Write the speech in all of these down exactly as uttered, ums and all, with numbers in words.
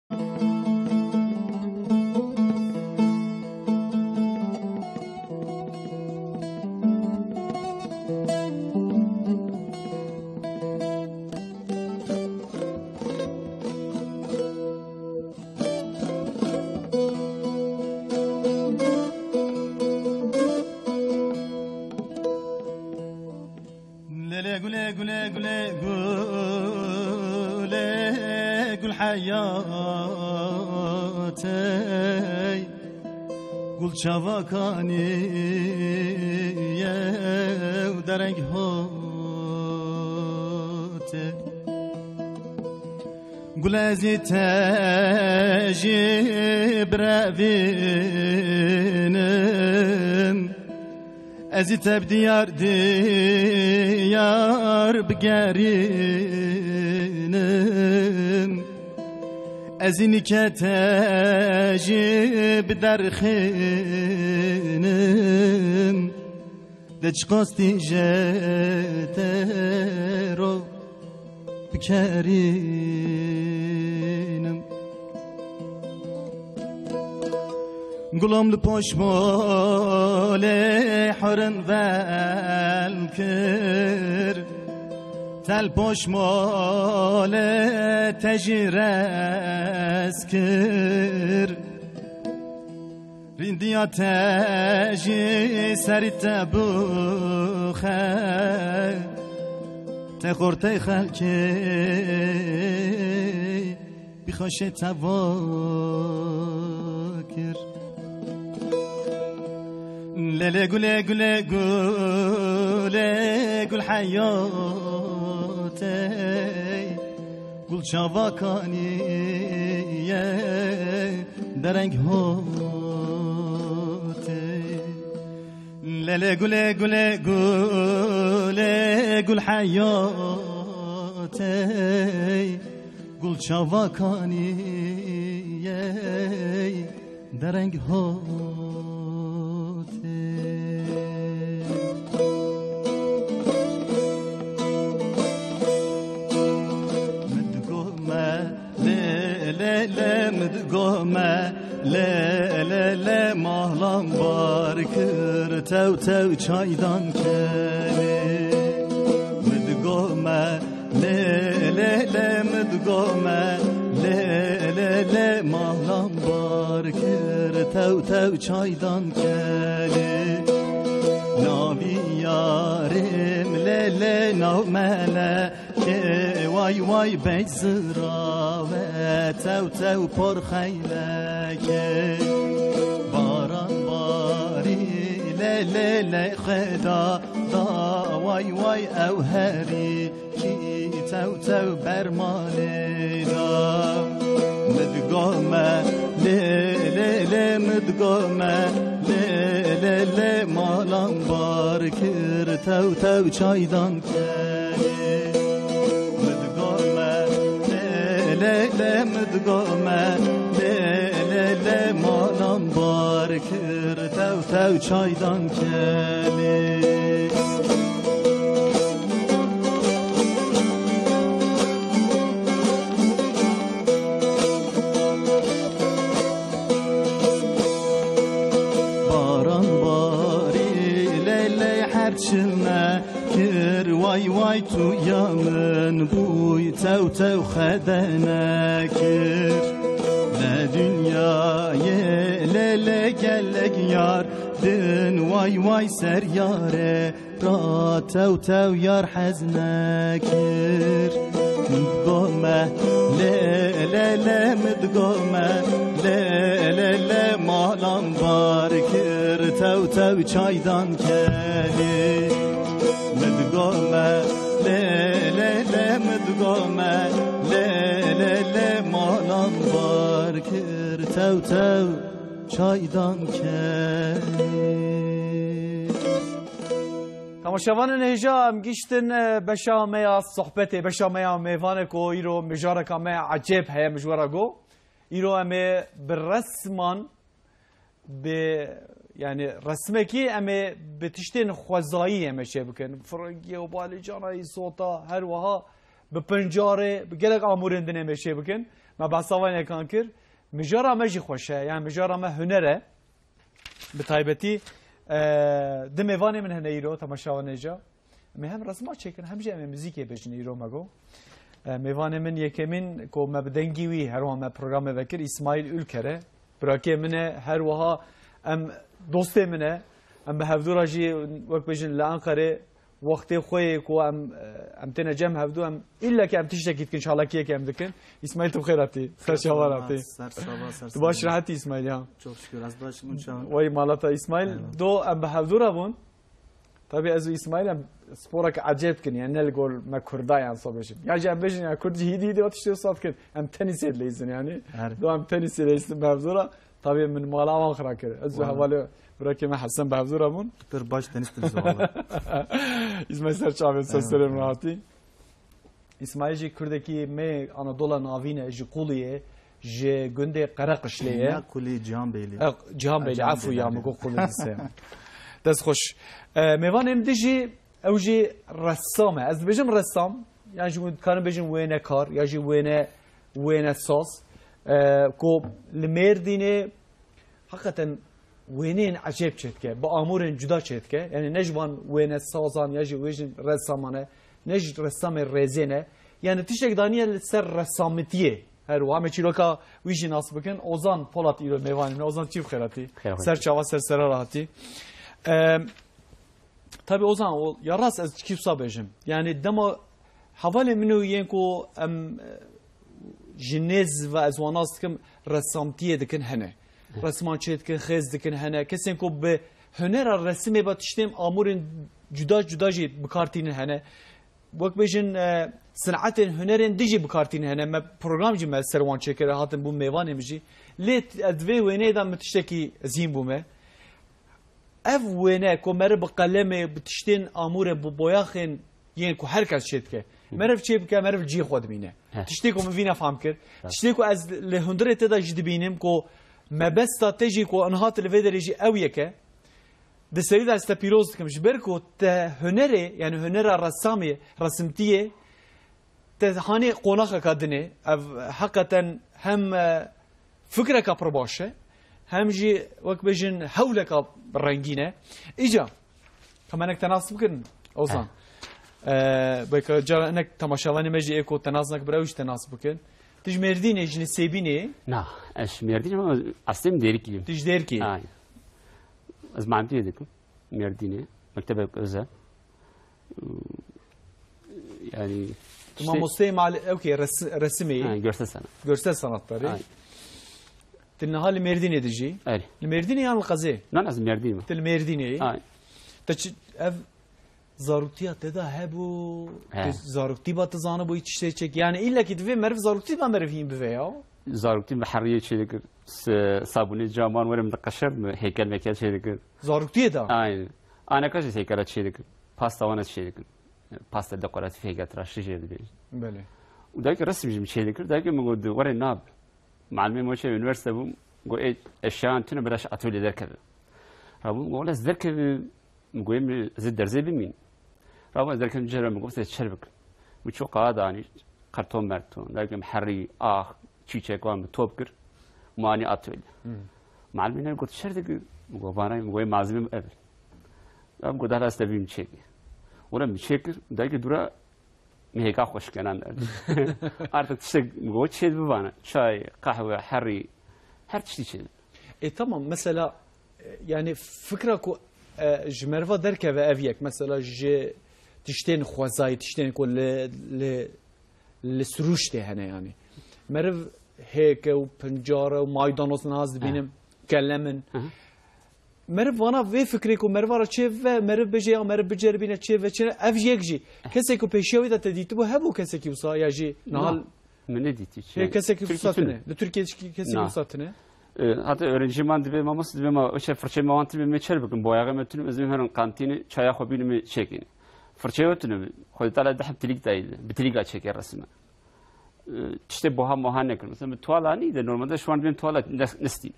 Lele gule gule gule gule gul hayatey. Gul çavakanî yew dereng hote. Gul ez ê te jî birevînim. Ez ê te bi diyar diyar bigerînim. Ez ê nîke te jî biderxînim. De çiqas tîje te ro bikerînim. Gulam li poşmolê hurin vel kir. Tel poşmolê te jî rez kir. Rîndiya te jî serî te buxe. Te xortey xelkê bi xweşê te va kir. Lele gule gule gule gul heyatey. Gul çavakanî ye dereng hote. Lele gule gule gule gul heyatey. Gul çavakanî ye dereng hote. Min digot me lê lê lê, min digot me lê lê lê, mahlan bar kir tew tew çaydan kelê. Min digot me lê lê lê, min digot me lê lê lê, mahlan bar kir tew tew çaydan kelê. Navî yarê min lê lê, nav melekê way way bey zirave tew tew por xeylekê. Baran barî lê lê lê, xweda da way way ew herî kî tew tew ber malê da. Min digot me lê lê lê, min digot me lê lê lê, mahlan bar kir tew tew çaydan kelê. Min digot me lê lê lê, min digot me lê lê lê, mahlan bar kir tew tew çaydan kelê. Baran barî lê lê, her çi me kir way way, tu ya min bûy tew tew xedene kir. Li dinyayê lê lê gelek yar din way way, ser yare ra tew tew yar hez nekir. Min digot me lê lê lê, min digot me lê lê lê, mahlan bar kir tew tew çaydan kelê. Min digot me lê lê lê, min digot me lê lê lê, mahlan bar kir tew tew çaydan kelê. Temaşevanên hêja, em giştin, e, beşa me ya sohbetê, beşa me ya mêvanê ku îro mijareka me ecêb heye, min ji we re got. Îro em ê bi resman, bi, yani resmekî em ê bi tiştên xwezayî em ê çê bikin. Firingiyê û balîcana îsota, her wiha bi pincarê, bi gelek amûrên din em ê çê bikin. Me behsa van yekan kir. Mijara me jî xweş e. Yani mijara me huner e. Bi taybetî, e, di mêvanê min hene îro, temaşevanê ca. Em ê hem resma çêkin, hem jî em ê muzîkê bêjin îro me got. E, mêvanê min yekemîn ku me bi dengî wî her wiha me programê vekir, Îsmaîl Ülker e. Birakê min e, her wiha em dostê min e. Em bi hevdû re jî, wek bêjin, li Enqerê wextê xwe yê ku em, em têne cem hevdû, em îllekî em tiştekî dikin, çalakiyekê em dikin. Îsmaîl, tu bi xêr hatî. Ser çava hatî. Ser çava, ser çava. Tu baş, rehetî, Îsmaîl, ya? Çok şükür, ez baş im, çawa? Wey mala te, Îsmaîl. Eyvallah. Do em bi hevdû re bûn. Tabii ez û Îsmaîl em sporek ecêb dikin, yani ne li gor me Kurda, yani sa bêjin. Ya jî em bêjin, ya Kurd jî hîdî hîdî o tiştê sat dikin. Em tenîsê dileyzin yani. Her. Do em tenîsê dileyzin bi hevdû re. Tabii min mala wan xira kir. Ez û hevalê birakê me Hesen bi hevdû re bûn. Pir baş tenîs dileyzin valla. Îsmaîl, ser çavên, ser serê min hatî. Îsmaîl jî Kurdekî me Anadola Navîn e, ji Quliyê, ji gundê Qereqişlê ye. Ya Qulî, Cihanbeylî. E, Cihanbeylî, Cihanbeylî, efû ya, min got Qulî dise. Dest xweş. E, mêvanê min dijî, ew jî ressam e. Ez dibêjim ressam, yan jî dikarin bêjin wênekar, ya jî wêne, wênesaz. E, ku li Mêrdînê Heqeten wêneyên ecêb çêdike, bi amûrên cuda çêdike. Yani ne ji van wênesazan ya jî wê jin ressaman e, ne ji ressamê rêzê ne. Yani tiştek daniye li ser ressamitiyê. Her wiha me çîroka wî jî nas bikin. Ozan Polat îro mêvanê min. Ozan, çi bi xêr hatî? Xêr, xêr. Ser çava, ser sera re hatî. Em, Tabii Ozan, o, ya rast ez çi wisa bêjim. Yani dema hevalê min û yên ku em, e, ji nêz ve ez wan nas dikim, ressamtiyê dikin hene. Resman çê dikin, xêz dikin hene. Kesên ku bi hunera resimê ve tiştên amûrên cuda cuda jî bi kar tînin hene. Wek bêjin, e, sinetên hunerên dijî bi kar tînin hene. Me program jî me ser wan çêkir, hatin bû mêvanê min jî. Lê t-, ez di vê wêneyê de min tiştekî ezîn bûme. Ev wêne ku meriv bi qelemê, bi tiştên amûre, bi boyaxên yên ku her kes çê dike. Meriv çê bike, meriv cihê xwe dimîne. Heh. Tiştê ku min vîna fam kir, tiştê ku ez li hundirê te de jî dibînim ku mebesta te jî ku niha tu li vê derê jî ew yek e, di serî de ez te pîroz dikim. Ji ber ku te hunerê, yani hunera ressamê, resimtiyê, te hanê qonaxeka dinê, ev heqeten hem, e, fikreka pir baş e, hem jî wek bêjin hewleka rengîn e. Îca, ka me nek te nas bikin, Ozan. Heh. E, belka cara nek temaşevanê me jî ê ku te nas nekir, ew jî te nas bikin. Tu ji Mêrdînê, ji Nisêbînê? Na, ez ji Mêrdînê, ama eslê min Dêrikî yim. Tu ji Dêrikî? Ay. Ez muallimtiyê dikim. Mêrdînê, mektebek özel. Yani, tu işte, mamosteyê mal-, ew kê, res-, resimê yî? Ha, görsel sanat. Görsel sanatları. Ay. Tu niha li Mêrdînê dijî? Erê. Li Mêrdînê yan li qezê? Nan, ez Mêrdînê me. Tu li Mêrdînê yî? Ay. Te çi, ev zaroktiya te de hebû? He. Tu zaroktî ba tu zanibûyî tiştê çêkî? Yani, îllekî divê meriv zaroktî ba meriv hîn bive ya. Zaroktî me heriyê çêdikir. Se-, sabûnê caman were min diqeşand, me heykel meykel çêdikir. Zaroktiyê de? Aynen. Aneka jî heykela çêdikir. Pasta wana çêdikir. Pasta dekoratif heykel tıraşlı jê dibêjin. Belê. Û dayikê resim jî min çêdikir. Dayikê min got, "Were nab." Malimê me çê üniversite bûm. Got, "Ê, eşyan tune bira ji atölye derkeve." Rabûm, got, "Wele ez derkeve." Min got, "Em, ez ê derzê bimîn." Rabûm ez derkevim cihê re, min got, "Ez çer bikim." Min çû qala danî, qerton merton. Derkevim herî, ax, çîçek wan min top kir. Min anî atölye. Hmm. Malimê ne got, "Çer dikî?" Min got, "Vana." Min got, "Malzeme ev." Min got, "Hala ez te bîm çêkî." Were min çêkir, derkê dûra Mihêka xweşikenan derdi. Artık tiştek, min got, çêt bivana. Çay, qehwe, herî, her tiştî çêt. E, tamam, mesela, e, yani fikra ku, e, ji meriva derkeve ev yek, mesela ji tiştên xwezayî, tiştên ku li, li, li sirûştê hene yani. Meriv hêke û pincare û maydanoz niha ez dibînim, kelemin. Hı hı. Meriv vana vê fikrê ku meriva re çê ve, meriv bêje ya meriv biceribîne çê ve çi ne, ev yek jî. Kesê ku pêşiya wî de te dîtibû, hebû kesekî wisa ya jî niha? Na, min nedîtî çi. Hê, kesekî Tirkî wisa tune. Tune. Li Tirkiye çi kesekî Na. Wisa tune. E, hatta öğrenciman dibê, mamoste dibê, ma, o şey, firçeyê me wan tibê, me çer bikin, boyaxê me tune, ez ê herin kantînê çaya xwe bînim çêkîne. Firçeyê we tune, Xwedê Teala deh bi tilîk dayî, bi tilîka çêkê resime. E, tiştê boha moha nekir. Mesela, min tuwala nî de, normalde şu an ben tuwala ne-, nistî.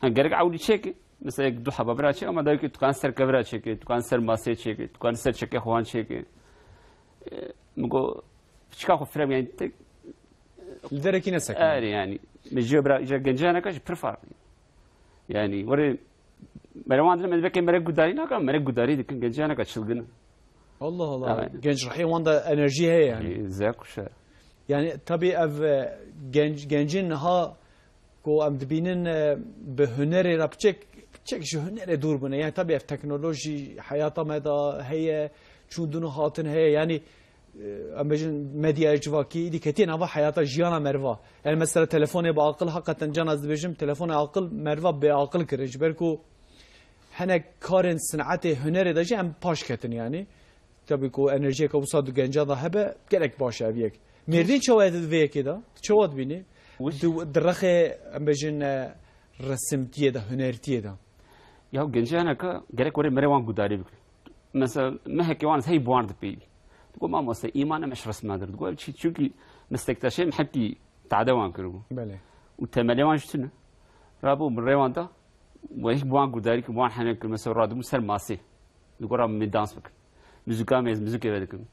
Ha, gerek ewlî çêkî, mesela, yek du heba bira çêk, ama da ki tukan ser kevira çêkî, tukan ser masê çêkî, tukan ser çekê xwan çêkî. E, min got, piçika xwe firem, yani, tek, e, Li derekî nesekin. Erê, yanî, me ji bira, îja gencaneka jî pir farqlî. Yanî, were, mere wan dine, me dibeke mere gudarî nakin, mere gudarî dikin, gencaneka çilgin. Allah Allah. Evet. Genç rihê wan de enerjî heye yani. Ee, zek kuşe. Yani, tabii ev, e, genç, gencin niha ku em dibînin, e, bi hunerê re piçek, piçek ji hunerê dûr bûne. Yani, tabii ev teknolojî heyata me de heye, çûndin û hatin heye. Yani, e, em bêjin medyaya civakî, îdî ketiye nava heyata jiyana meriva. Yani, mesela telefonê bi aqil, hakikaten can ez dibêjim, telefonê aqil meriva bê aqil kire. Ji ber ku hinek karên sinetê hunerê de jî em paş ketin yani. Tabii ku enerjiyeke wisa di genca de hebe, gelek baş e ev yek. Mêrdîn çawa ye di vê yekê de? Çawa dibînî? Wis- Di, di rexê, em bêjin, e, resimtiyê de, hunertiyê de. Ya gencaneka gerek were mere wan gudarî bike. Mesela mehekê wan hey buan dipî. Digo mamoste, îman em eş resma dir. Digo çi, çünkü meslektaşê em hepkî tade wan kiribû. Belê. Û temelê wan ji tune. Rabû min rê wan da. Wehî buan gudarî ki buan henek kir. Mesela radibû ser masê. Li gora min dans bikin. Muzika me, muzikê ve dikim.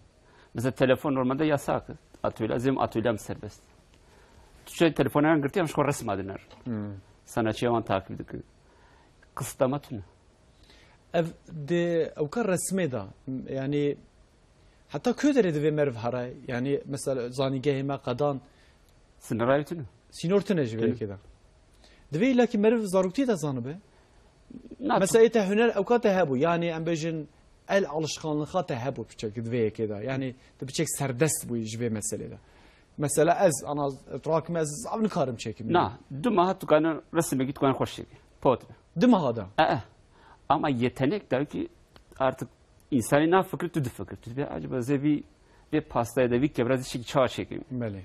Mesela telefon normalde yasak. Atölye, zêm atölye mi serbest. Tu şey telefoneran girtiye, em ji xwe resma diner. Hmm. Sanatçıya wan takip dikin. Kısıtlama tune. Ev de ewka resmê de, yani, heta ku derê divê meriv here? Yani, mesela zanîgehê me qedan. Sınırayı tune. Sînor tune ji vê Tune. yekê de. Divê îlakî meriv zaroktiyê de zanibe. Na, Mesela ê te huner ewka te hebû. Yani, em bêjin el alışkanlığa te hebû piçek di vê yekê de. Yani, tu piçek serdest bûyî ji vê meselê de. Mesela ez, ana, rakime ez zav nikarim çekim. Na, du maha tu kanî resimekî tu kanî xweş çekî. Pot be. Du maha da. E, e. Ama yetenek da ki artık insanî na fikir tu difikir. Tu dibê acaba zê vî, vê pastayê de vî kevra zî çekî çawa çekî. Belê.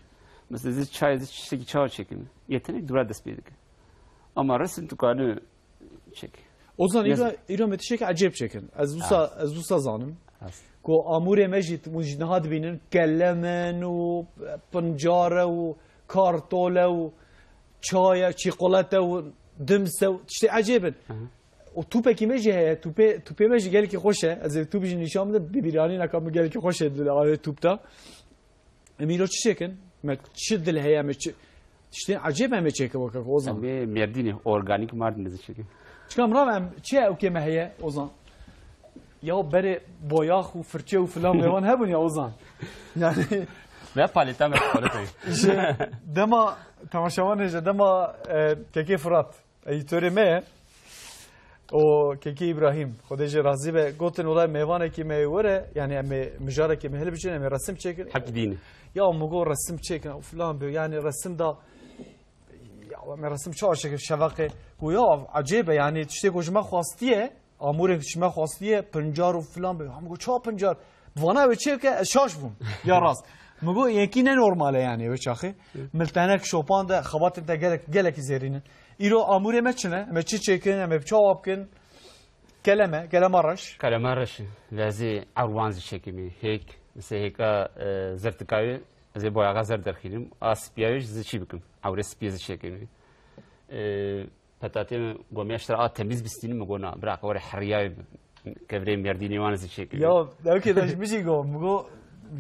Mesela zî çayê zî çekî çawa çekî. Yetenek dura dest pê dike. Ama resim tu kanî çek. Ozan, Nez- îro, îro me tiştekî ecêb çekin. Ez wisa, Rast. ez wisa zanim. Rast. Ku amûrê me jî, hûn jî niha dibînin, kelem in û pincar e û kartol e û çay e, çîkolate û dims e û tiştê ecêb in. Aha. Û tûpekî me jî heye, tûpê, tûpê me jî gelekî xweş e. Ez ê tûp jî nîşan bidim, bibîranîneka min gelekî xweş e di navê tûp de. Em îro çi çêkin? Me çi dil heye, me çi tiştên ecêb em ê çêkin weke ku Ozan. Em ê Mêrdînê, organîk Mardin dizî çêkin. Çika em rav em çi ye ewkê me heye, Ozan? Ya berê boyax û firçe û filan mêvan hebûn ya, Ozan. Yani Ve paleta me, paleta. Ji dema, temaşevanê ji dema, e, Kekê Firat. Edîtorê me ye. O Kekê Îbrahîm, Xwedê jê razî be, gotin, wela mêvanekî me were, yani em ê mijarekî me hilbiçin, em ê resim çêkin. Hep dîn. Ya min got resim çêkin, û filan be, yani resim da, ya em ê resim çawa çêkin şeveqê. Got ya, ecêb e, yani tiştê ku ji me xwastiye, amûrek ji me xwastiye, pincar û filan be. Ya min got, çawa pincar? Bi vana ew çêke, ez şaş bûm. Ya rast. Min got, yekî ne normal e yani wê çaxê. Miltenek şopan de, xebatên te gelek, gelekî zêrîn in. Îro amûrê me çi ne? Em ê çi çêkin? Em ê bi çawa bikin? Keleme, kelema reş. Kelema reş. Ve ez ê ewran zî çêkimî. Hêk, mesela hêka, e, zirtikayê, ez ê boyaxa zer derxînim. A spiyayê zî çi bikim? Ewrê spiyê zî çêkimî. E, Petatê min got, me ji te re a temîz bistînim, min got, na, bira, were heriyayê kevirê Mêrdînê wan zî çêkimî. Ya, ewkê de ji min jî got, min got,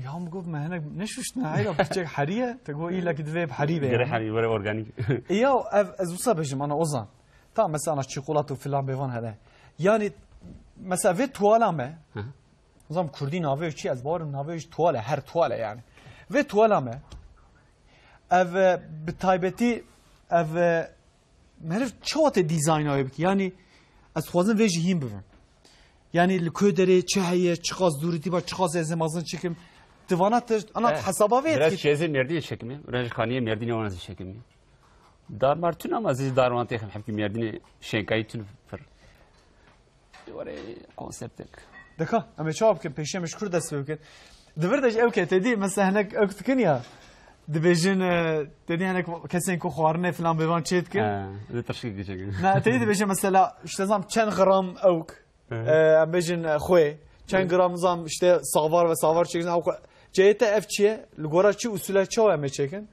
ya min got, me hinek neşuştine, heyra piçek herî ye, te got, îlla ki divê bi herî be Gere yani. Herî, were organîk. E ya, ev, ez wisa bêjim, ana Ozan. Ta mesela ana çikolat û filan bêvan hele. Yani, mesela vê tuwala me, Hı hı. Ozan kurdî navê çi, ez bawerim navê tuwal e, her tuwal e yani. Vê tuwala me, ev, e, bi taybetî, ev, e, meriv çawa tê dîzayna wê bike? Yani, ez dixwazim vê jî hîn bibim. Yani, li ku derê çi heye, çiqas dûrîtî ba, çiqas ez ê mezin çêkim. Ti vana te, ana Eh, hesaba vê biraz dikî. Çi ez ê Mêrdînê çêkimî, biraz ji xaniyê Mêrdînê wan ez ê çêkimî. Dar mar tune ama zî dar wan têxim hepkî Mêrdînê şênkayî tune pir. Were konseptek. Dika, em ê çawa bikin? Pêşiya me ji kur dest pê bikin? Di vir de jî ew ke te dî, mesela hinek ew dikin ya, dibêjin, e, te dî hinek kesên ku xwarinê filan bêvan çê dikin. Ha, ez ê tirşikê çêkim. Na, te dî dibêjin mesela, işte zam çend gram ewk, Hı. e, em bêjin, e, xwê, çend gram zam işte savar ve savar çêkin, ew xwe. Ceyê te ev çi ye? Li gora çi usule çawa em ê çêkin?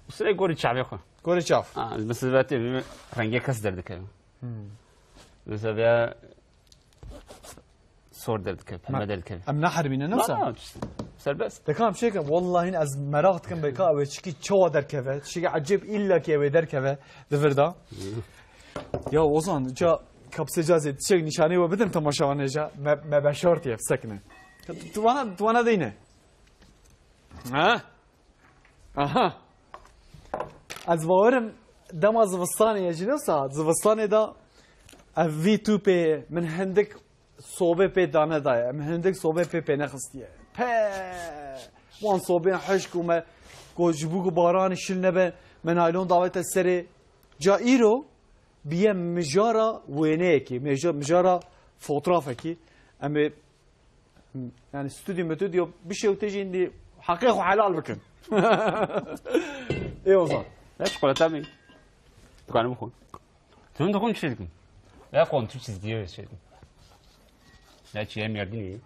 Usule gorî çavê xwe. Gorî çav. Ha, mesela te rengê kes derdikevin. Hmm. Mesela veya sor derdikeve, pembe derdikeve. Em naherimîne, ne wisa? Na, na, işte. Serbest. Te kam çêkim, wallahî ez meraq dikim beka ew çikî çawa derkeve, tiştekî ecêb îlla ki ew ê derkeve di vir de. Ya Ozan, ca kapsê cazê tiştek nîşanê we bidim temaşevanê ca, me, me beşartiye, sekine. Tu, tu vana, tu vana deyne. Ha? Aha. Ez bawerim dema zivistanê ye jî, wisa zivistanê de ev vî tûpê min hindik sobê pê dane daye. Em hindik sobê pê pê nexistiye. Pe! Wan sobên hişk û me ku ji bo ku baranê şil nebe, me naylon davete serê. Ca îro biye mijara wêneyekê, mêja-, mijara fotrafekî. Em ê, yani stûdyo metûdyo bişewtê jî hindî heqê xwe helal bikin. Ê Ozan. Ya çikolata mı? Dükkanı mı koy? Tüm dokun şey dedim. Ya kontür çizgiye şey dedim. Ya çiğ merdin iyi.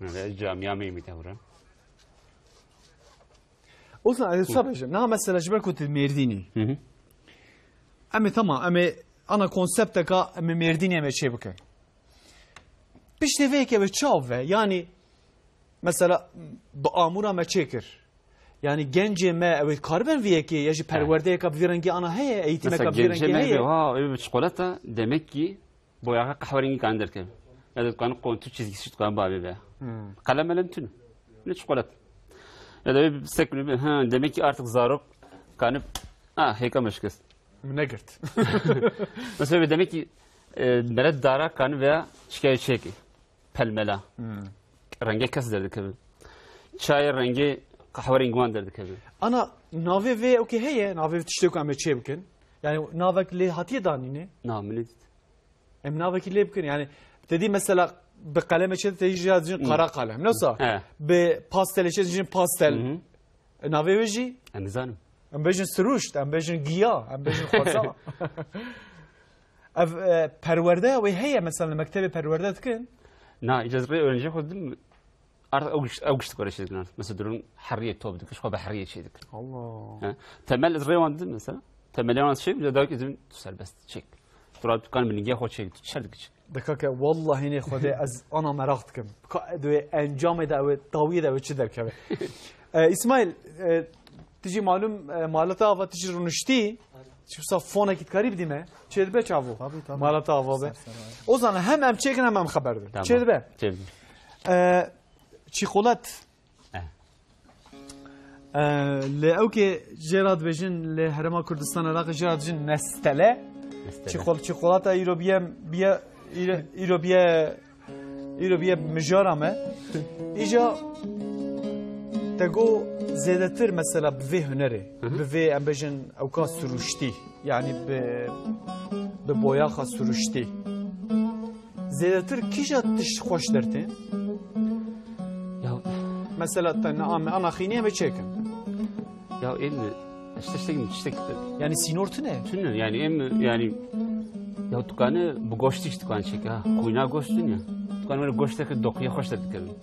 Ya camia mı yemekte vuran? Ozan, ez wisa bêjim. Niha mesela ji ber ku tu Mêrdînî. Hı hı. Em ê, tamam, em ê ana konsepteka em ê Mêrdînê em ê çê bikin. Piştê vê yekê ew ê çav ve, yanî mesela bi amûra me çêkir. Yanî gencê me ew ê karibin vî yekê, ya jî perwerdeyeka bi vî rengî ana heye, eğitimeka bi vî rengî heye. Ha, ew bi çikolata demek ki boyaxa qehwerengî kan derkeve. Ya da dikani kontûr çizgisi dikani bavê be. Qelem melem tune. Ne çikolata. Ya da bir sekmini bir, ha, demek ki artık zarok kanip, ha, hêka me şikest. Min negirt. Mesela bir demek ki, e, meret dara kanî veya şikayetçi ki. Pelmela. Rengê kes derdikeve. Çayê rengê qehwerengî wan derdikeve. Ana navê vê ew kê heye, navê vê tiştê ku em ê çê bikin. Yani navek lê hatiye danîne. Na, min ê dît. Em navekî lê bikin. Yani te dî mesela bi qeleme çê te jî ya dijin qara qalem. Newsa bi pastelê çê dijin pastel. E, navê wê jî? Em nizanim. Em bêjin siruşt, em bêjin giya, em bêjin xweza. Ev, e, perwerdeya wê heye, mesela li mektebê perwerde dikin? Na, îca rê öğrenci xwe dim, artık ew giş-, ew gişt gore şey dikin artık. Mesela durum herriye top dikin, xwe be herriye şey dikin. Allah. He. Temel rê wan dim mesela. Temel wan şey, bir de davet izin serbest, çek. Duran tukan bilgiye xwe çek, tu çer dikin. Dikake, wallahî nê Xwedê ez ana meraq dikim. Ka, duyê encamê de ew ê, dawiyê de ew ê çi derkeve? E, Îsmaîl, e, tu jî malum, e, malata ava tu jî rûniştî. Çi wisa fonekî dikarî bidî me? Çê dibe çavo? Tabii, tabii. Malata ava be. Ser ser, evet. Ozan hem em çêkin hem em xeber din. Tamam. Çê dibe? Çê dibe. E, çîkolat. Eh. Ee, lê ew kê jê re dibêjin, lê Herêma Kurdistan Iraqê jê re dibêjin Nestele. Nestele. Çîkol-, çîkolata îro biye, biye, îro, îro biye, îro biye mijara me. Îca te got zêdetir mesela bi vê hunerê, Hı hı. bi vê em bêjin ewka siruştî, yani bi, bi boyaxa siruştî. Zêdetir kîja tişt xweş dertê? Ya. Mesela te ne ame, ana xînê em ê çêkin. Ya ên tiştek, tiştek. Yani sînor tune? Tune, yani em, yani ya dikane bi goştî jî dikane çêke ha. Xwîna goşt tune. Dikane were goşteke dokuye xweş derdikevin.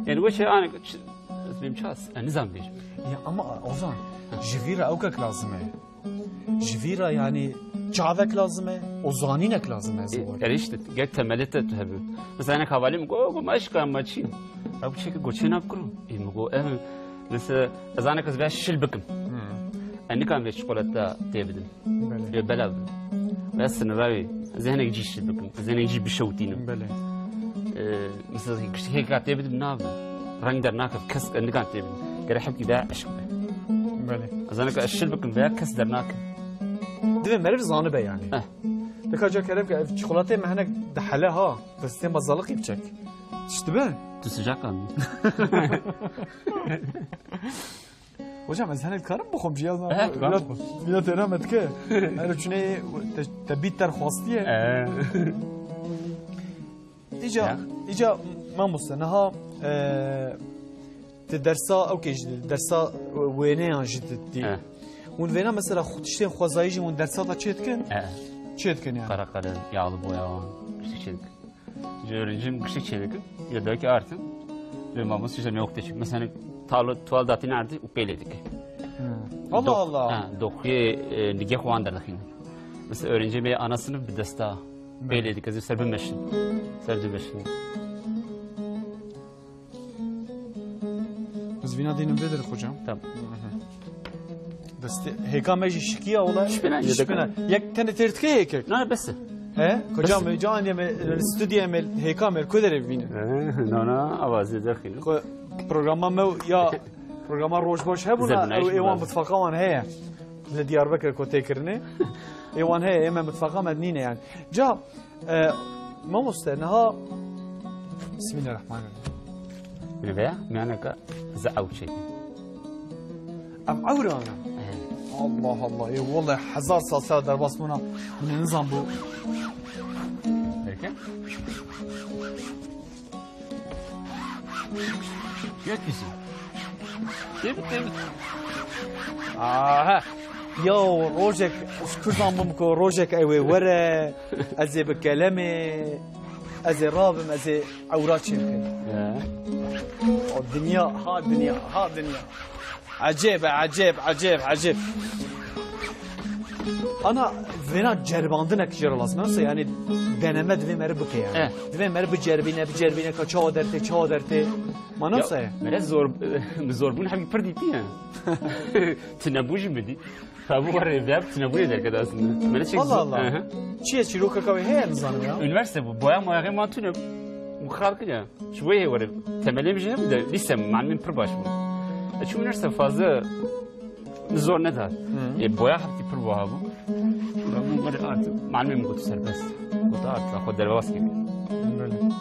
Yani wê çê anek, ç-, ez bêm ças, e, nizam bêjim. Ya ama Ozan, ji vî re ewkek lazim e. Ji vî re, yanî, çavek lazim e, û zanînek lazim e, ez E, ê werim. Erê işte, gel temelê te tu hebû. Mesela, hinek hevalî min got, "Go, ma eşka ma çî?" Ew çêke got, "Çê nabkiro." Ê, min got, "Ev, mesela, ez anek ez vê şil bikim." Hmm. Ez nikan vê çikolata tê bidim. Belê. Ê, bela bidim. Ve sinira wê, ez ê hinek cî şil bikim, ez ê hinek cî bişewtînim. Belê. Ee, mesela, hêka tê bidim nabe. Reng dernakeve, kes nikan tê bidim. Gere hepkî be eşq be. Belê. Ez zane ke ez şil bikim veya kes dernake. Divê meriv zanibe yani. Eh. Dika ca kerem ke ev çikolatê me hinek dihele ha. Destê me zalikî biçek. Tişt dibe? Tu sıcak aldın. Hocam, ez hinek karim bixwim, cihaz Evet, mîna, mîna têra me dike. Her çune te, te bît derxwastiye. Ee. Îca, Ya. îca mamoste, niha, e, ti dersa, okey, ji dersa wêneyan jî ti dî. He. Hûn vêna mesela xwe tiştên xwezayî jî hûn dersa da çê dikin? He. Çê dikin yani? Kara kalem, yağlı boya, işte çê dikin. Ji öğrencim giştik çê dikin. Ya da ki artık. Ve mamoste işte ne okutacak. Mesela talo, tuval datî nerede? Upele dikin. Hmm. Allah Dok-, Allah. Ha, dokuye, e, nigê xwe wan derdixînin. Mesela öğrenci bê ana sınıf bi desta. Belê. Pêlê dike, ez ê ser bimeşin. Ser bimeşin. Vîna dînim bidir hocam. Tamam. Destê hêka me jî şikiya wala. Şişbina, şişbina. Yek tenê têr dike hêkek. Na, bes e. He? Kocam, bes e. Can ye me, stüdyo me, hêka me, ku derê bîne? He, na, na, avazê derxîne. Ko programa me ya, programa Roj Baş hebûna, ew ê wan mutfaqa wan heye. Li Diyarbekir ku tê kirine. Ê wan heye, ê me mutfaqa me nîne yani. Ca, E, mamoste, niha, Bismillahirrahmanirrahim. Li vêya miyaneke ez ew çêkim. Ev ewran e. He. Allah Allah. Ê, wele hezar sal ser derbas bûna. Hûn ê nizan bû. Derke? Gökyüzü. Tebit, tebit. Aha. Ya rojek, ez ku zanbûm ku rojek ew ê were, ez ê bi kelemê, ez ê rabim, ez ê ewra çêbikim. Ya. O dinya, ha dinya, ha dinya. Ecêb e, ecêb, ecêb, ecêb. Ana, vêna ceribandinek jê re lazim e. Nasıl yani, deneme divê meri bike yani. Eh. Divê meri biceribîne, biceribîne ka çawa dertê, çawa dertê. Ma nasıl ya? Mere zor, bi zorbûn hemî pir dîtî ye. Tunebû jî bidî. Tabi were vê tunebûyê derket aslında. Mere çek Allah Allah. Aha. Çiye çîrokeka wê heye nizanim ya. Üniversite bu. Boya moyaxê ma tune. Bu xalkı ya. Ji wê hê were temelê min jî hebû de lîse min, malimên pir baş bû. E, çûm üniversite fazla zor nedat. Hı. E, boya heptî pir wiha bû. Bû were art. Malimê min got serbest. Got art, xwe derbas kir. Belê.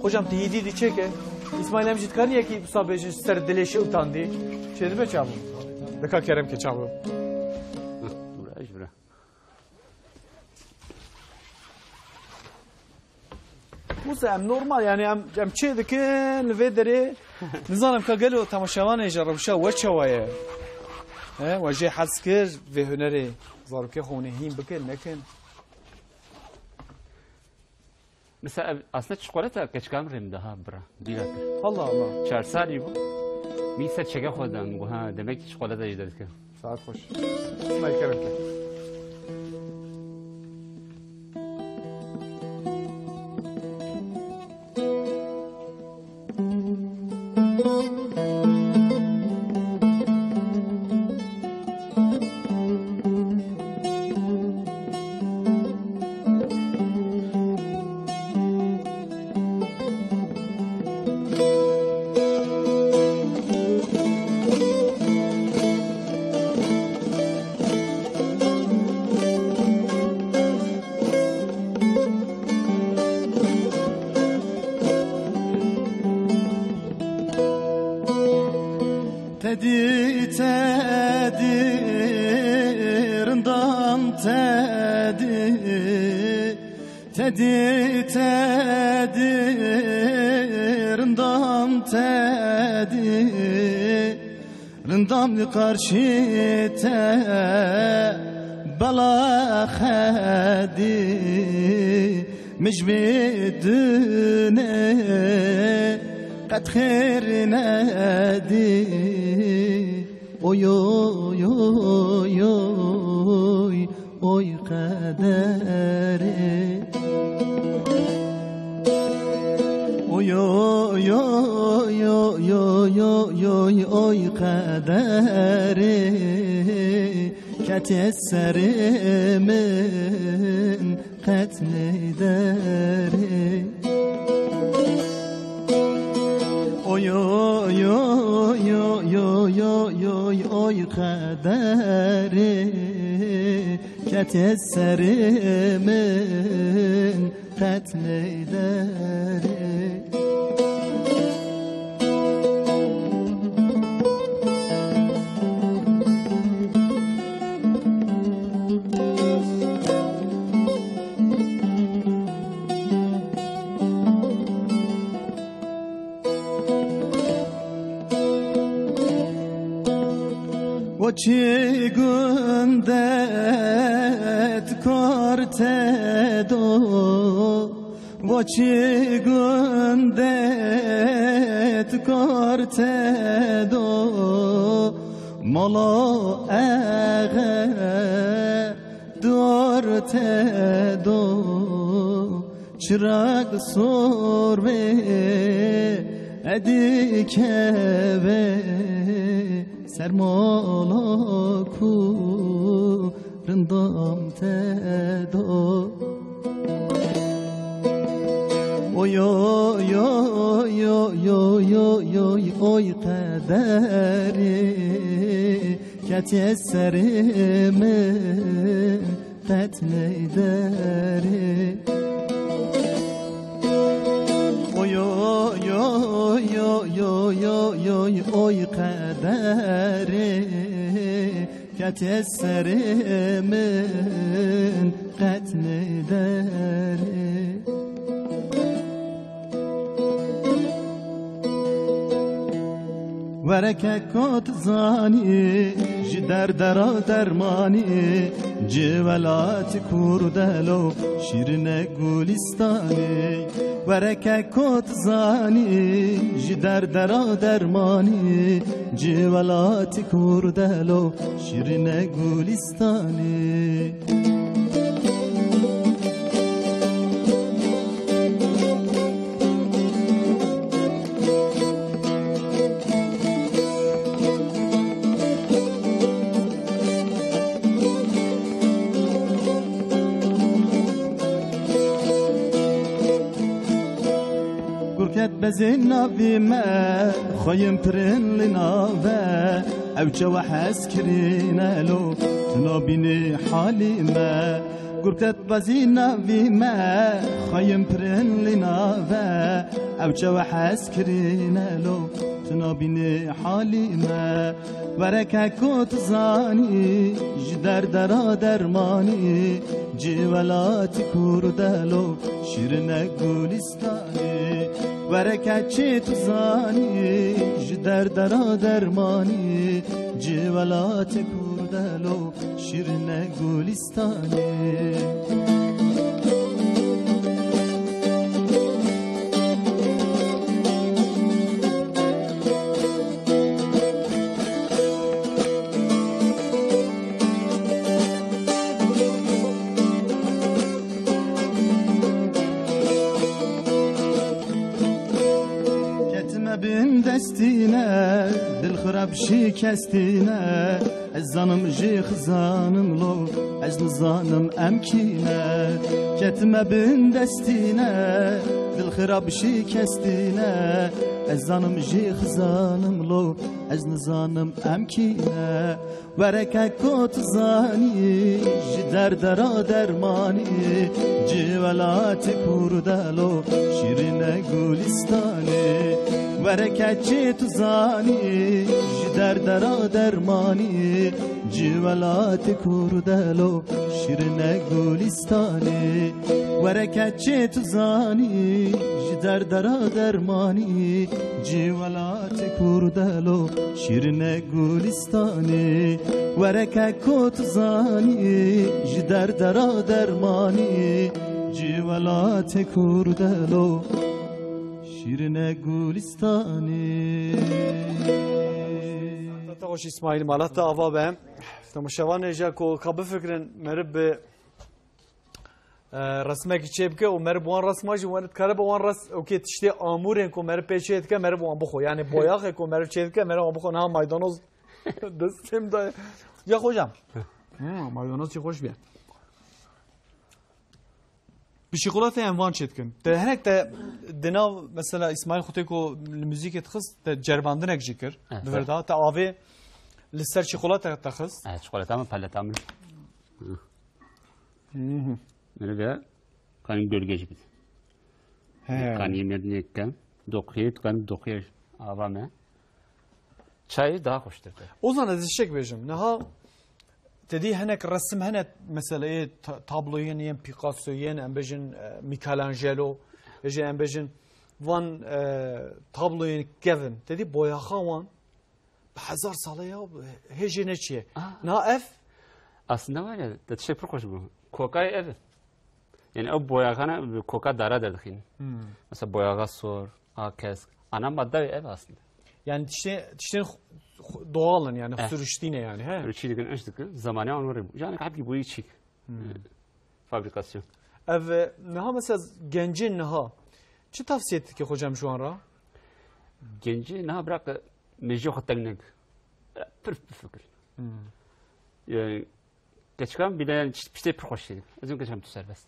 Hocam, tu yî dî çêke. İsmail, em jî dikarî yekî wisa bêjin ser dilê şewitandî. Çêdibe çawa? Dika kerem ke çawa? Hı, bira, ji bira. Wisa em normal, yani em, em çê dikin li vê derê. Nizanim ka gelo temaşevanê ji rewşa we çawa ye? He, we jê hez kir vê hunerê? Zarokê xwe hûn ê hîn bikin, nekin? Mesela ev, aslında çikolata keçika min rê min da ha bira. Bîra kir. Allah Allah. Çar salî bû. Min ser çeke xwe dan, got, ha, demek ki çikolata jî derdikim. Saet xweş. Sima kerem ke. Tedî, tedî, rindam tedî. Tedî, tedî, rindam tedî. Rindam li qarşî te bela xedî. Mij bidune qet xêr nedî. Oy, oy, oy, oy, oy qederê. Oy, oy, oy qederê. Ketê serê min qet neyderê. Oy, oy, oy qederê, ketê serê min qet neyderê. Weçî gundet kor te do. Weçî gundet kor te do, molo exe dor te do. Çirag sor be, edî keve, sermala ku rindam te do. Oy, oy, oy, oy, qederê ketiye serê min, qet neyderê. Oy, oy, oy, oy, qederê ketiye serê min, qet neyderê. Were keko tu zanî, ji derdera dermanî, ci welatî kurdelo, şîrine Gulîstanê. Were keko tu zanî, ji derdera dermanî, ci welatî kurdelo, şîrine Gulîstanê. Gurket bezên navî me, xweyim pirin li nave. Ew çawa hez kirîne lo, tu nabînî halî me. Gurket bezî navî me, xweyim pirin li nave. Ew çawa hez kirîne lo, tu nabînî halî me. Were keko tu zanî, ji derdera dermanî, ci welatî kurdelo, şîrine Gulîstanê. Were keçê tu zanî, ji derdera dermanî, ci welatî kurdelo, şîrine Gulîstanê. Ketime bin destîne, dil xirab şikestîne. Ez zanim jê xizanim lo, ez nizanim em kî ne. Ketime bin destîne, dil xirab şikestîne. Ez zanim jê xizanim lo, ez nizanim em kî ne. Were keko tu zanî, ji derdera dermanî, ci welatê kurdelo, şîrine Gulîstanê. Were keçê tu zanî, ji derdera dermanî, ci welatê kurdelo, şîrine Gulîstanê. Were keçê tu zanî, ji derdera dermanî, ci welatê kurdelo, şîrine Gulîstanê. Were keko tu zanî, ji derdera dermanî, ci welatê kurdelo, şîrine Gulîstanê. Te xweş Îsmaîl, mala te ava be. Temaşevanê jî ku ka bifikirin, meriv bi, e, resmekî çê bike û meriv bi wan resma jî wan dikare bi wan res-, okê, tiştê amûrên ku meriv pê çê dike, meriv wan bixwe. Yanî boyaxê ku meriv çê dike, meriv wan bixwe. Niha maydanoz destê min de. Ya hocam. Hmm, maydanoz çi xweş bî. Bi şîkolatê em van çêdikin. Te hinek te di nav, mesela, Îsmaîl Xutê ku li muzîkê dixist, te cerbandinek jî kir. Evet. Di vir de te avê li ser şîkolata te xist. Evet, çikolata min, peleta min. Hı hı. Meriv kanî gölge jî bide. He. Kanî meriv nêke. Doqiyê, kanî doqiyê ava me. Çayê daha xweştir be. Ozan, ez tiştek bêjim. Niha te dî hinek resim hene, mesela, ê ta-, tabloyên yên Picasso, yên, em bêjin, e, Michelangelo, bêjin, em bêjin, van, e, tabloyên kevin. Te dî boyaxa wan bi hezar sale ya, hê jê neçiye. Ah. Niha ev? Aslında var ya, te tiştek pir xweş bû. Kokayê ev e. Yani ew boyaxane bi koka dara derdixînin. Hmm. Mesela boyaxa sor, a kesk. Ana madde ev aslında. Yani tiştê-, tiştên xu-, xu-, doğal in yani, eh, sürüştî ne yani, he? Böyle çî dikin, iş dikin, zamanı onu rib. Yani hep ki bu çîk. Hmm. Fabrikasyon. Ev, e, niha mesela gencên niha çi tavsiye dike hocam ji wan re? Gencê niha bira ke mêjiyê xwe teng nekin. Bira pir bifikirin. Hmm. Yani, keçika min bîne yani çi-, piştê pir xweş çêdik. Ez û keçika min tu serbest.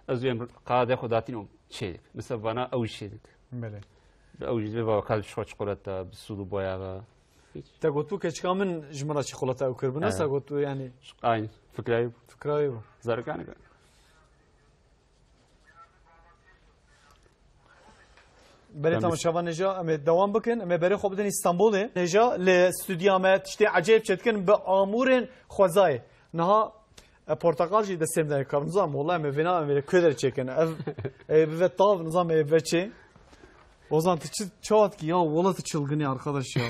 Ez û em qadê xwe datîn û çêdik. Mesela vana ew jî çêdik. Belê. Ew jî divê baba ka ji xwe çikolata, bi sûd û boya ve. Hiç. Te gotbû keçika min ji min re çikolata ew kiribû. Nasıl Evet. gotbû yani? Aynı. Fikra wî bû. Fikra wî bû. Zarokan. Berê Ben temaşevan nêja, em ê dewam bikin. Em ê berê xwe bidin Îstanbulê. Nêja li stûdya me tiştê ecayip çêdikin bi amûrên xwezayê. Niha, e, porteqal jî destê min de ye, ka nizam, wela em ê vêna, em ê ku der çêkin. Ev, e, bive tav, nizam ê bive çê. Ozan, tu çi, çawa dikî ya? Wela tu çılgın ya arkadaş ya.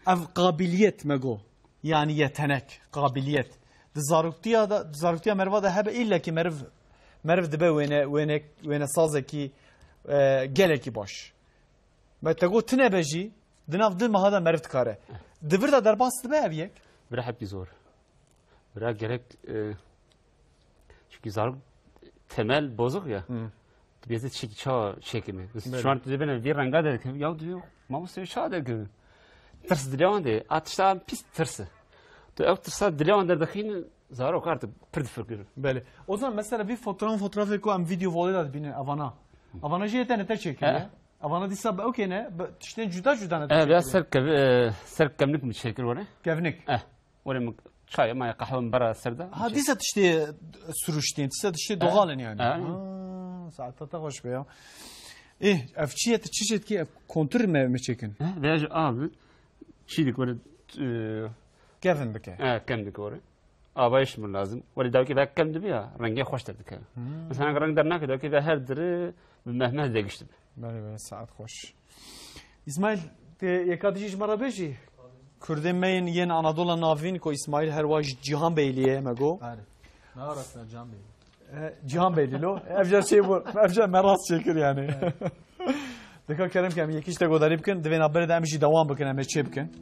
Ev kabiliyet me go. Yani yetenek, kabiliyet. Di zaroktiya da, di zaroktiya meriva da hebe, ille ki meriv, meriv dibe wêne, wêne, wêne sazekî, e, gelekî baş. Me te got tine be jî, di nav di meha de meriv dikare. Di vir de derbas dibe ev yek? Bira hepî zor. Bira gerek, e, çünkü zarok temel bozuk ya. Hı. Tu bêzî çi-, ça çêkirine. Belê. Şu an tu dibine vî renga derkevin. Ya diyor, mamoste ça derkevin. Tirs dilê wan de. A tişta pis tirsi. Tu ew tirsa dilê wan derdixîn, zarok artık pir difikirin. Belê. O zaman mesela bir fotoğraf, fotoğrafê ku em video volê de dibînin evana. Evana jî yê te ne te çêkiriye. He. Evana dîsa be okey ne, be, tiştên cuda cuda ne te E, çêkiriye. Biraz ser kev-, e, ser kemlik mi çêkir were? Kevnik. Eh. Were min çay, maya qehwe min bera ser de. Ha, dîsa tiştê sürüştên, dîsa tiştê E, doğal in yani. e. Ha, saeta te xweş be ya. Ê, ev çi ye, tu çi jê dikî, ev kontur me, me çêkin? Eh, veya ji av, çî dik were, e, Kevin bike. e, kem dik were. Avayış mı lazım? Were dawkî ve kem dibi ya, rengê xweş derdike. Hmm. Mesela reng dernake, dawkî ve her diri bi mehmeh de gişti. Belê, belê, saet xweş. Îsmaîl, tê yeka dijî ji me re bêjî? Kurdên me yên, yên Anadola Navîn ku Îsmaîl her wa ji Cîhan Beylî ye, me got. Are. Ne arasına Can Bey? E, Cîhan Beylî lo. Ev car çê bû. Ev car me rast çêkir yani. Evet. Dika kerem ke em yekî ji te godarî bikin. Divê navberê de em jî dewam bikin, em ê çê bikin.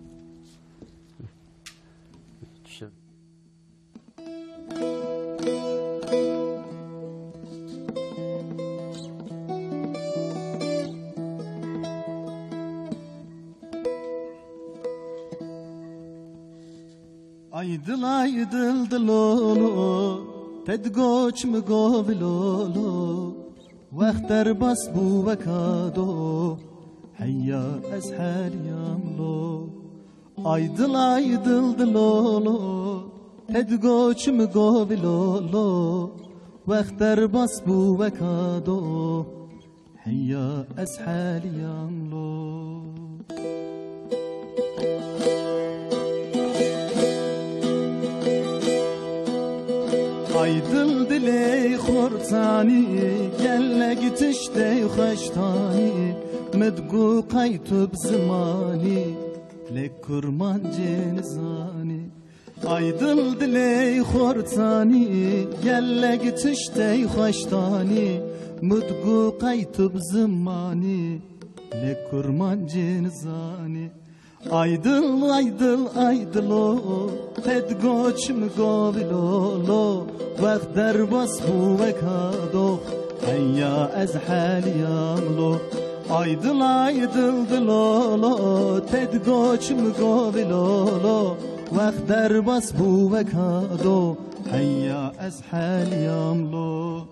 Ay dil, ay dil, dilolo, te digot çi mi govî lolo, wext derbas bû weka do, heya ez heriyam lo. Ay dil, ay dil, dilolo, te digot çi mi govî lolo, wext derbas bû weka do, heya ez heriyam lo. Ay dil dilê xortanî, gelek tiştê xweştanî, min digot qey tu bi zimanî, lê kurmancê nizanî. Ay dil dilê xortanî, gelek tiştê xweştanî, min digot qey tu bi zimanî, lê kurmancê nizanî. Ay dil, ay dil, ay dilo, te digot çi mi govî lolo, wext derbas bû weka dox, heya ez heriyam lo. Ay dil, ay dil, dilolo, te digot çi mi govî lolo, wext derbas bû weka do, heya ez heriyam lo.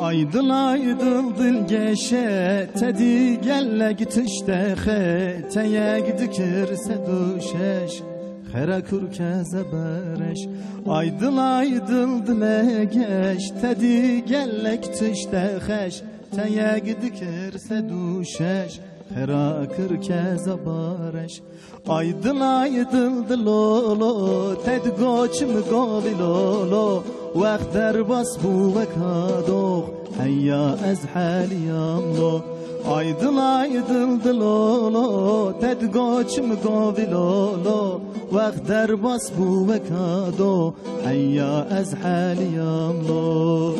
Ay dil, ay dil, dil geşe, te dî gelek tişte xe, te yek dikir sed û şeş, xera kurke zebereş. Ay dil, ay dil, dile geş, te dî gelek tişte xeş, te yek dikir sed û şeş, xera kurke zebereş. Ay dil, ay dil, dilolo, te digot çi mi govî lolo, wext derbas bû weka do, Heya ez heliyam lo. Ay dil, ay dil, dilolo, te digo çi mi govî lolo, wext derbas bû weka do. Heya ez heliyam lo.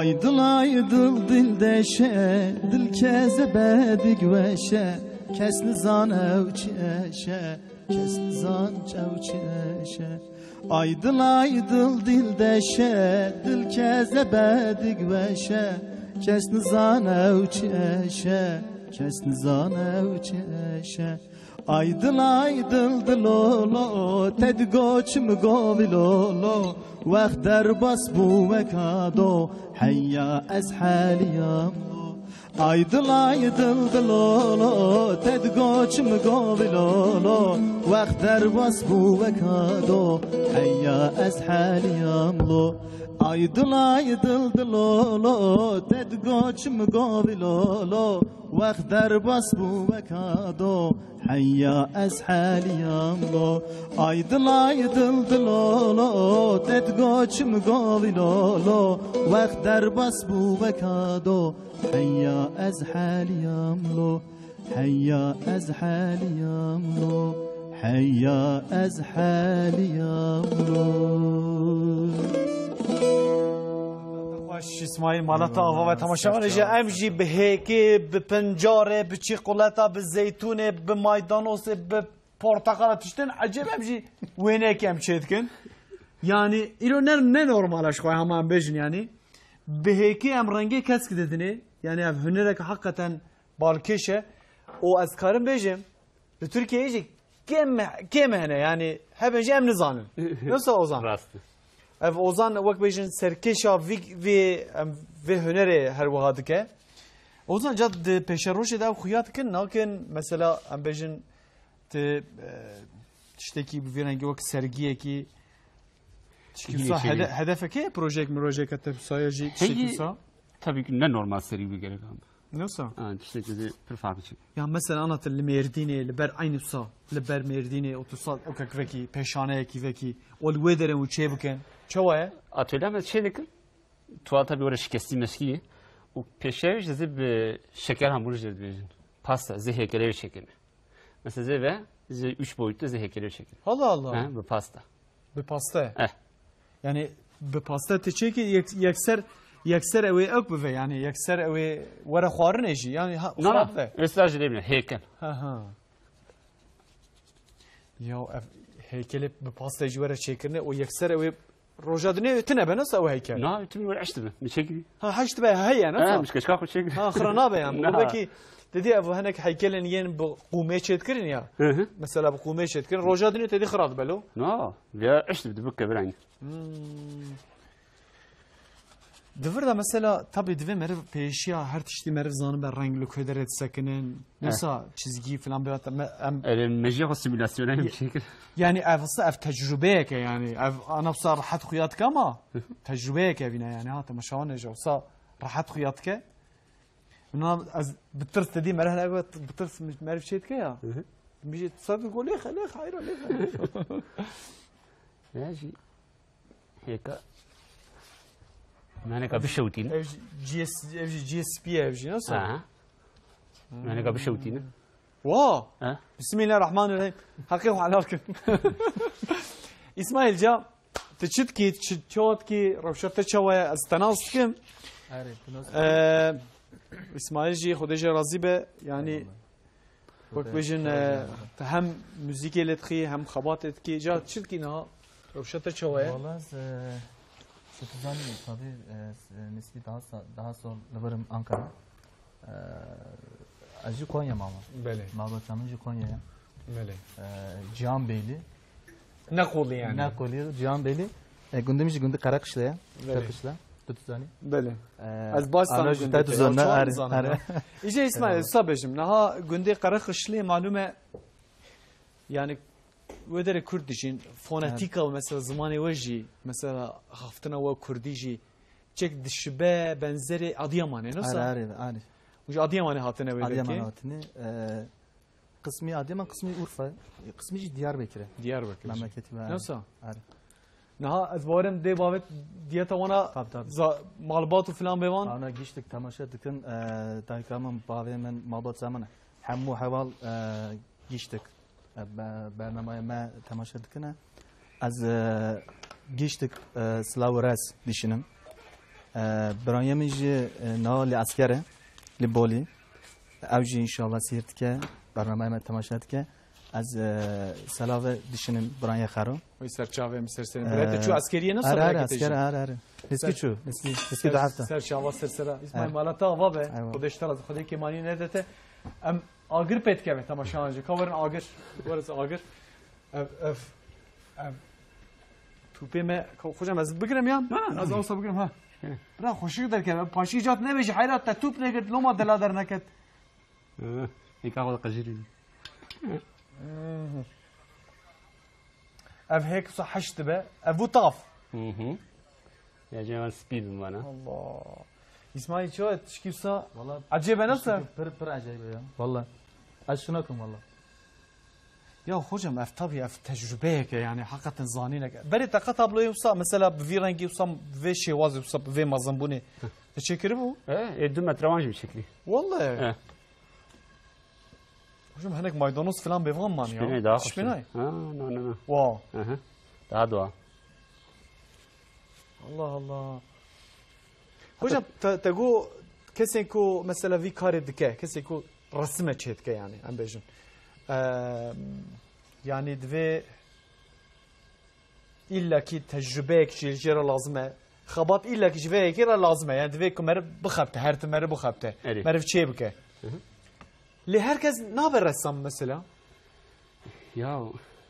Ay dil, ay dil, dil deşe, dil keze bedik weşe, kes nizan ew çi eşe, kes nizan çew çi eşe. Ay dil, ay dil, dil deşe, dil keze bedik weşe, kes nizan ew çi eşe, kes nizan ew çi eşe. Ay dil, ay dil, dilolo, te digo çi mi govî lolo, wext derbas bû weka do. Heya ez heliyam lo. Ay dil, ay dil, dilolo, te digo çi mi govî lolo, wext derbas bû weka do. Heya ez heliyam lo. Ay dil, ay dil, dilolo, te digo çi mi govî lolo, wext derbas bû weka do. Heya ez heliyam lo. Ay dil, ay dil, dilolo, te digo çi mi govî lolo, wext derbas bû weka do. Heya ez heliyam lo. Heya ez heliyam lo. Heya ez heliyam lo. Xweş, Îsmaîl, mala te ava ve temaşevanê jî, em jî bi hêkê, bi pincarê, bi çîquleta, bi zeytûnê, bi maydanozê, bi porteqala tiştin ecêb em jî wêneyekê em çêdikin. Yanî îro ne, ne normal e ji xwe hema em bêjin yanî. Bi hêkê em rengê kesk didinê. Yanî ev hunereke heqîqeten balkêş e. Û ez karim bêjim, li Tirkiyeyê jî kêm, kêm hene, yanî hebe jî em nizanin. Nasıl Ozan? Rast e. Ev Ozan wek bêjin serkêşa vî, vî, em, vê hunerê her wiha dike. Ozan, ca di pêşerojê de ew xuya dikin, nakin, mesela em bêjin ti, e, tiştekî bi vî rengî wek sergiyekî, tiştekî Yine wisa, içeri. hede-, hedefeke, projeyek, mirojeyeke te wisa ya jî tiştekî Heyî, wisa? Tabii ki ne normal serî bi gerek abi. Nasıl? Ha, tiştekî de pir farklı şey. Ya mesela ana te li Mêrdînê, li ber eynî wisa, li ber Mêrdînê, û tu sa, o kek vekî, pêşaneyekî vekî, û li wê derê û çê bikin. Çawa ye? Atölye me çê dikin. Tuwa tabii orada şikesti meşkiye. O peşev işte zê bi şeker hamuru işte dibêjin. Pasta, zê hêkelê çekene. Mesela zê ve, zê üç boyutlu zê hêkelê çekene. Allah Allah. He, bu pasta. Bi pasta. Eh. Yani bi pasta te çekî yek-, yekser, yekser ew ê ew bive, yani yekser ew ê were xwarinê jî, yani ha, Na, xirab na. Ve. Mesela jî dê bine, hêkel. Ha, ha. Ya ev heykelê bi pastayê jî were çêkirine û yekser ew ê roja dinê tune be, nasıl ew heykel? Na, tu were eşt be. Ne çekî? Ha, heşt be, heye, nasıl? Ha, mişkeşka xwe çekî. Ha, xira nabe yani. Na. Belki dedi ev hinek heykelên yên bi qûmê çêdikirin ya. Hı hı. Mesela bi qûmê çêdikirin. Roja dinê tedî xira dibe lo. Na, ya eşt be, dibike bir aynı. Hmm. Di vir de mesela, tabii divê meriv pêşiya her tiştî meriv zanibe reng li ku derê disekinin. Eh. Mesela çizgî filan bê me-, em Erê mejî xwe simülasyona em Ye-, çêkir. Yani ev aslında ev tecrubeyeke yani. Ev ana wisa rehet xuya dike ama tecrubeyeke evîne yani. Ha, temaşawan ê ji wisa rehet xuya dike. Buna ez bi tirs te dî meriv hene bi tirs meriv çê dike ya. Hı hı. Bijî tu ser digo lêxe, lêxe, hayra lêxe. Ya jî. Hêka. Meneka bişewtîne. Ev jî ciyê s-, ev jî ciyê spî ye ev jî, nasıl? Aha. Meneka bişewtîne. Wa! Ha? Bismillahirrahmanirrahim. Heqê xwe helal kin. Îsmaîl ca, tu çi dikî, tu çi, çawa dikî, rewşa te çawa ye? Ez te nas dikim. Erê, tu nas Ee, Îsmaîl jî, Xwedê jê razî be. Yani, Eyvallah. Wek bêjin, e, tu hem muzîkê lê dixî, hem xebatê dikî. Ca çi dikî niha? Rewşa te çawa ye? Wala ez, e, tu zanî, tabii, e, s-, e, nisbî daha sa-, daha sor li vir im Ankara. E, ez jî Konya mama. Belê. Malbata min jî Konya ye. Belê. E, Cihan Beyli. Ne qolî yani? Ne qolî, Cihan Beyli. E, gundê min jî gundê Qereqişle ye. Belê. Qereqişle. Tu dizanî? Belê. E, Ez baş ana zanim jî gundê te te. Dizan, Ya, ne, çawa are, nizanim are. Ya? Îje Îsmaîl, Eyvallah. Wisa bêjim. Niha gundê Qereqişlê malûm e, yani, wê derê Kurd dijîn, fonetîka Evet. û mesela zimanê we jî, mesela haftina we Kurdî jî, Çek dişibe benzerê Adıyamanê, nasıl? Are, are, are. Û ji Adıyamanê hatine wê Adıyaman belkî? Hatine. E, qismî Adıyaman, qismî Urfa, qismî jî Diyarbekir e. Diyarbekir jî. Memleketî me. Nasıl? Are. Niha ez bawerim dê bavê diyeta wana Tabii, tabii. za-, malbat û filan bê wan. Ana giştik temaşe dikin, e, dayika min, bavê min, malbat min. Hemû heval, e, giştik. E, be-, bernameyê me temaşe dikine. Ez, e, giştik, e, silav û rez dişinim. E, birayê min jî, e, niha li esker e, li Bolî. Ew jî înşallah seyr dike, bernameyê me temaşe dike. Ez, e, selave dişinim birayê xero. Wî ser çavê min ser serê. Ee, Birayê te çû eskeriyê ne are, are, sereke te esker, jî? Are, are. Lîskî Ser çû, lîskî, lîskî Ser, du hefte. ser çava ser sera. Îsmail Are. Mala te ava be. Eyvallah. Xwedê ji te razî, Xwedê kêmanî nedete. Em agir pê dikeve temaşeyan jî. Ka werin agir. Werin agir. Ev, ev, ev. Tûpê me, ka xocam ez bigirim ya. Na, na, na. Ez awsa bigirim ha. He. Bira xweşik derkeve. Paşî cat nebêjî heyrat te tûp negirt, loma dela derneket. Hı, ê ka xwe qejirî. Ev hêk wisa heşt dibe. Ev bû tav. Hı hı. Ya, cem ben spî bim bana. Allah. İsmail çawa tişkî wisa Valla ecêbe nasıl? Pir, pir ecayip ya. Valla. Ez şuna kim valla. Ya hocam, ev tabii ev tecrübeyeke yani, hakikaten zanînek. Berê te qet tabloyê wisa mesela bi vî rengî wisa, vê şêwazê wisa, vê mezinbûnê te çêkiribû? E, e, du metre wan jî çekli. Vallahi. E. Hocam, hinek maydanoz filan bêvan man ya. Tişpênay daha hoş. Tişpênay. Ha, no, no, no. Wow. Aha. Daha doğa. Allah Allah. Hocam, te, te got kesên ku mesela vî karê dike, kesên ku resime çêdike yani, em bêjin. Eee, yani divê illa ki tecrübeyek jî jê re lazim e. Xebat illa ki ji vê yekê re lazim e. Yani divê ku meriv bixebite, her tim meriv bixebite. Erê. Meriv çê bike. Hı hı. Lê her kes nabe ressam mesela. Ya.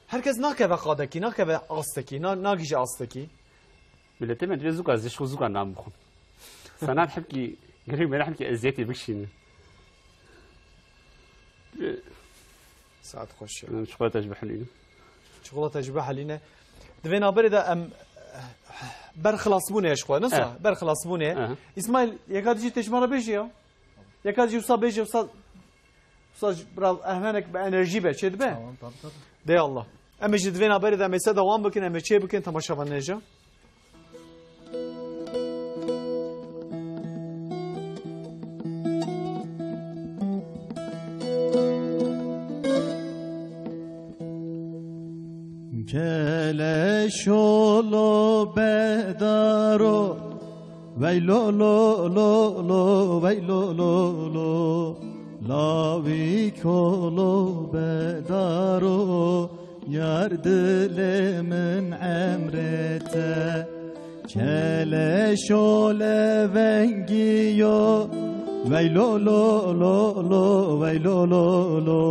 Her kes nakeve qadekî, nakeve astekî, na-, nagihîje astekî. Miletê me divê zûka ez ji xwe zûka nan bixwim. Sanat hemkî, gerek me hemkî eziyetê bikişînin. Saet xweş ya. Em çikolata ji bihelînin. Çikolata ji bihelîne. Di vê naberê de em berxilasbûnê ji xwe, nasıl? Eh. Berxilasbûnê. Aha. İsmail, yeka dijî tê ji me re bêjî ya. Yeka jî wisa bêje, wisa, wisa ji bira ehmenek bi enerjî be, çê dibe? Tamam, tabii, tabii. De Allah. Em ê jî di vê naberê de em ê se dewam bikin, em ê çê bikin, temaşevanê jî. Keleşolo bedaro. Veylo lo lo lo, veylo lo lo. Lawî kolo bedaro, yar dilê min emrê te. Keleşo levengî yo, veylo lo lo lo, veylo lo lo.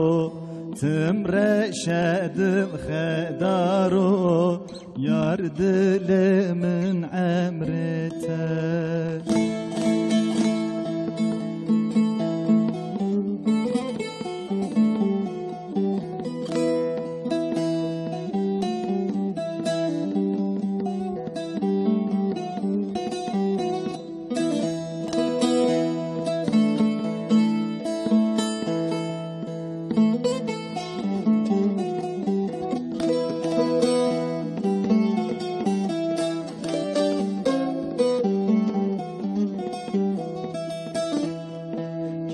Tim reşe dil xedaro. Yar dilê min emrê te.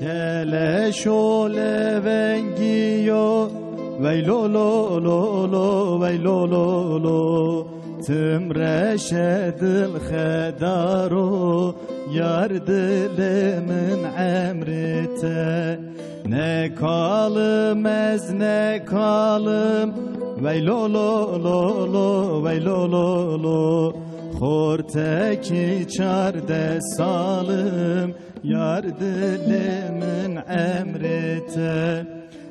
Keleşo levengî yo, veylo lo lo lo, veylo lo lo. Tim reşe dil xedaro, yar dilê min emrê te. Ne kalim ez ne kalim, veylo lo lo lo, veylo lo lo. Xortekî çardeh salim, yar dilê min emrê te.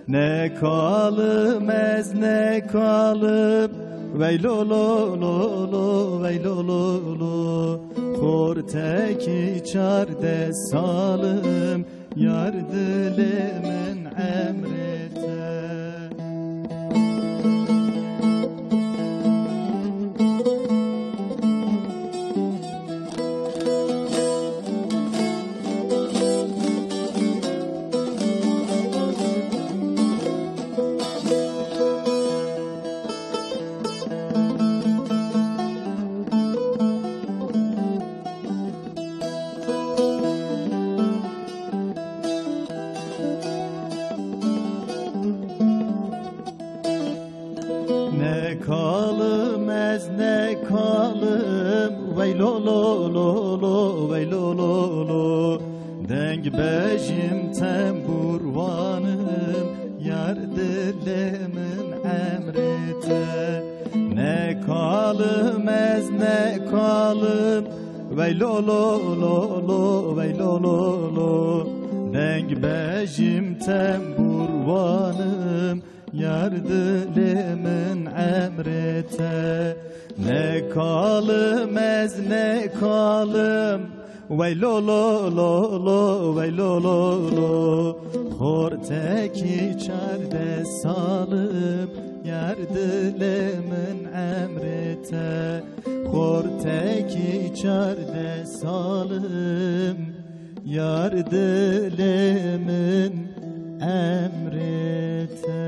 Ne kalim ez ne kalim, veylo lo lo lo, veylo lo lo. Xortekî çardeh salim, yar dilê min emrê te. Deng bejim tembûrwanim, yar dilê min emrê te. Ne kalim ez ne kalim, veylo lo lo lo, veylo lo lo. Deng bejim tembûrwanim, yar dilê min emrê te. Ne kalim ez ne kalim, veylo lo lo lo, veylo lo lo. Xortekî çardeh salim, yar dilê min emrê te. Xortekî çardeh salim, yar dilê min emrê te.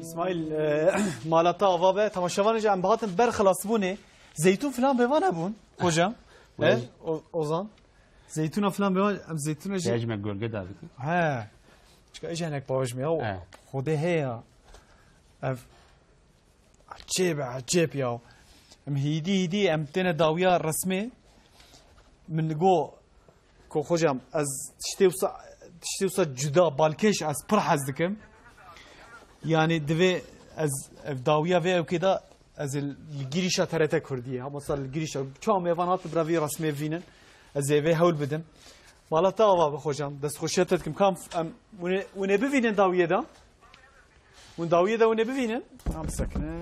İsmail, e, mala te ava be. Temaşevanê jî em bihatin ber xilasbûnê. Zeytûn filan bêvan hebûn, hocam. He? Wê. O-, Ozan. Zeytûna filan bêvan, em zeytûna jî Dejme gölge davitin. He. Çika êca hinek bawij me ya. He. Xwedê heye ya. Ev ecêb e, ecêb ya. Em hîdî hîdî, em têne dawiya resmê. Min go, ko hocam, ez tiştê wisa, tiştê wisa cuda, balkêş ez pir hez dikim. Yani divê ez ev dawiya vê ewkê de ez ê li girîşa T R T Kurdiyê, ha, mesela li girîşa çawa mêvan hat bi revî resmê vînin, ez ê vê hewl bidim. Mala te ava bi hocam, destxweşiya te dikim. Kam em, hûn ê, hûn ê bivînin dawiyê de? Hûn dawiyê de hûn ê bivînin? Kam sekine.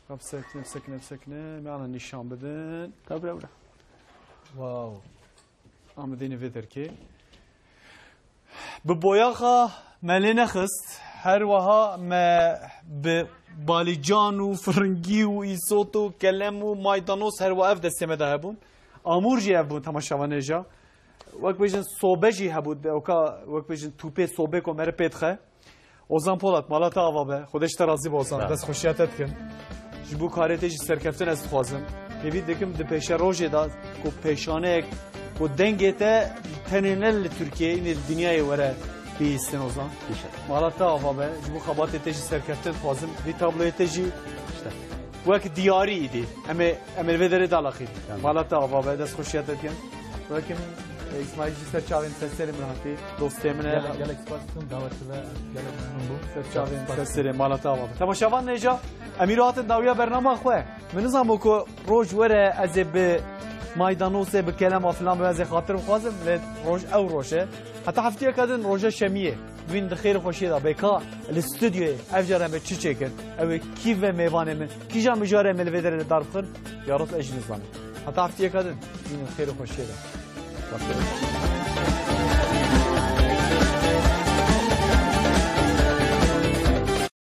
Kam sekine, sekine, sekine. Me ana nîşan bidin. Tabi, bira. Wow. Amedîne vê derkê. Bi boyaxa me lê nexist, her wiha me bi balîcan û firingî û îsot û kelem û maydanoz her wiha ev destê me de hebûn. Amûr jî ev bûn temaşevanê ja. Wek bêjin sobe jî hebû, ewka wek bêjin tûpê sobê ku me re pê dixe. Ozan Polat, mala te ava be, Xwedê ji te razî be Ozan, Sağ ol. Dest xweşiya te dikim. Ji bo karê te jî serkeftin ez dixwazim. Hêvî dikim di pêşerojê de ku pêşaneyek ku dengê te tenê ne li Tirkiyeyê, înê li dinyayê were bihîstin Ozan. İnşallah. Mala te ava be, ji bo xebatê te jî serkeftin dixwazim. Vî tabloyê te jî İşte. Wek diyarî îdî. Em ê, em ê li vê derê dalaqîn. Tamam. Mala te ava be, dest xweşiya te dikim. Wek em, e, Îsmaîl jî ser çavên ser serê min hatî. Dostê min e. Gelek, gelek spas dikim, dawetkirine gelek memnun bûm. Ser çavên ser serê, mala te ava be. Temaşevan nêja, em îro hatin dawiya bernama xwe. Min nizanbû ku roj were ez ê bi maydanozê, bi kelema filan bim, ez ê xatir bixwazim, lê roj ew roj e. Heta heftiyeka din roja şemiyê. Bibînin di xêr û xweşiyê de. Bê ka li stûdyoyê ev car em ê çi çêkin? Ew ê kî ve mêvanê min? Kîjan mijarê em ê li vê derê li dar bixin? Ya Rab ez jî nizanim. Heta heftiyeka din bibînin xêr û xweşiyê de.